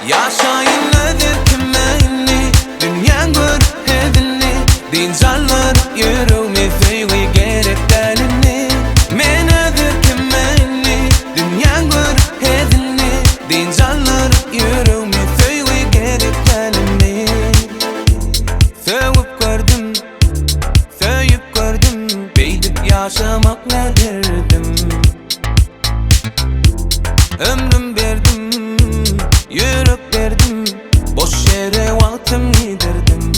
Ýaşaýyn öz erkime indi Dünýäň görüp hezilini Dynç alyr ýüregime Söýgi gerek däl indi Men öz erkime indi Dünýäň görüp hezilini Dynç alyr ýüregime Söýgi gerek däl indi Sögüp gördüm Söýüp gördüm Beýdip ýaşamak ne derdim Ömrüm berdim, ýürek berdim Boş ýere wagtym gidirdim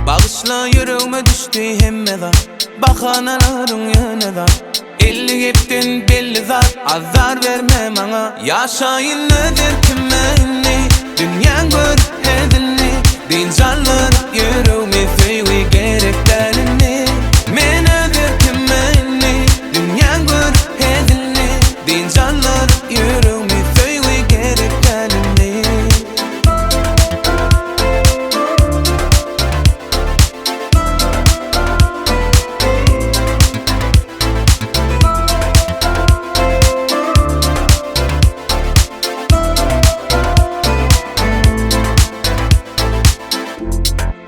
Bagyşla ýüregime düşdi hemme zat Bahanalaryň ýöne zat 50 gepden belli zat Azar berme maňa Ýaşaýyn öz erkime indi Dünýäň görüp hezilini Dynç alyr ýüregime söýgi gerek däl indi Men öz erkime indi Dünýäň görüp hezilini Dynç alyr ýüregime söýgi gerek däl indi.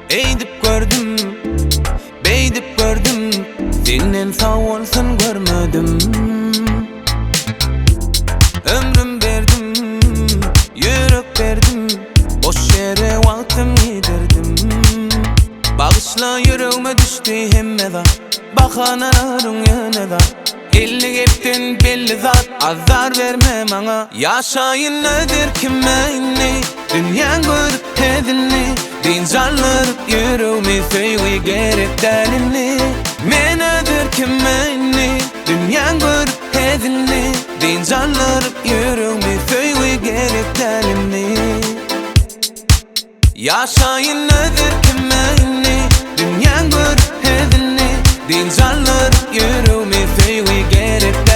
Eýdip gördüm, beýdip gördüm, Senden sag bolsun görmedim. Ömrüm berdim, ýürek berdim, Boş ýere wagtym gidirdim. Bagyşla ýüregime düşdi hemme zat, Bahanalaryň ýöne zat. 50 gepden belli zat, Azar berme maňa. Ýaşaýyn öz erkime indi, Dünýäň görüp hezilini, Dynç alyp ýüregimi söýgi gerek däl indi. Men öz erkime indi, Dünýäň görüp hezilini, Dynç alyp ýüregimi söýgi gerek däl indi. Ýaşaýyn öz erkime indi, Dünýäň görüp hezilini, Dynç alyp ýüregimi söýgi gerek.